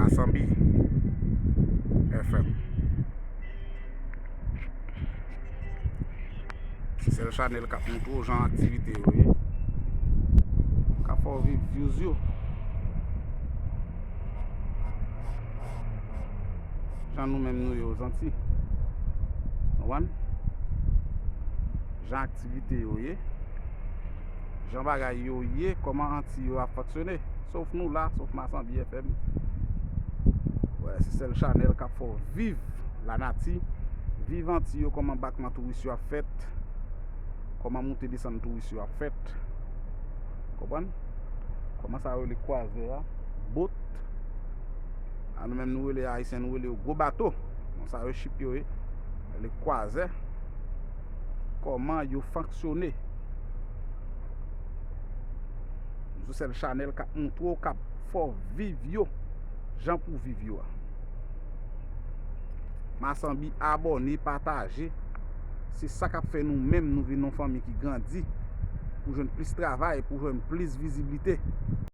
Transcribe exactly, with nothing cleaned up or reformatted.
Masanbi F M. Se sèl chanèl k ap montre w jan aktivite yo ye. K ap fè w viv views yo. Jan nou menm nou ye Ozanti. Konprann? Jan aktivite yo ye. Jan bagay yo ye, kòman Anti yo ap fonksyone. Sof nou la, sof Masanbi F M. Wè, se sèl chanèl k ap fè w viv lanati, viv Anti yo, kòman batman touris yo ap fèt, kòman moute desann touris yo ap fèt. Konprann? Kòman sa yo rele kwazè a, bot. A nou menm nou rele Ayisyen, nou rele yo gwo bato. Bon, sa yo chip yo ye. Rele kwazè. Kòman yo fonksyone. Sou sèl chanèl k ap montre w, k ap fè w viv yo jan pou w viv yo a. Masanbi, abòne, pataje. Se sa k ap fè nou menm nou vin yon fanmi ki grandi, pou jwenn plis travay, pou jwenn plis viziblite.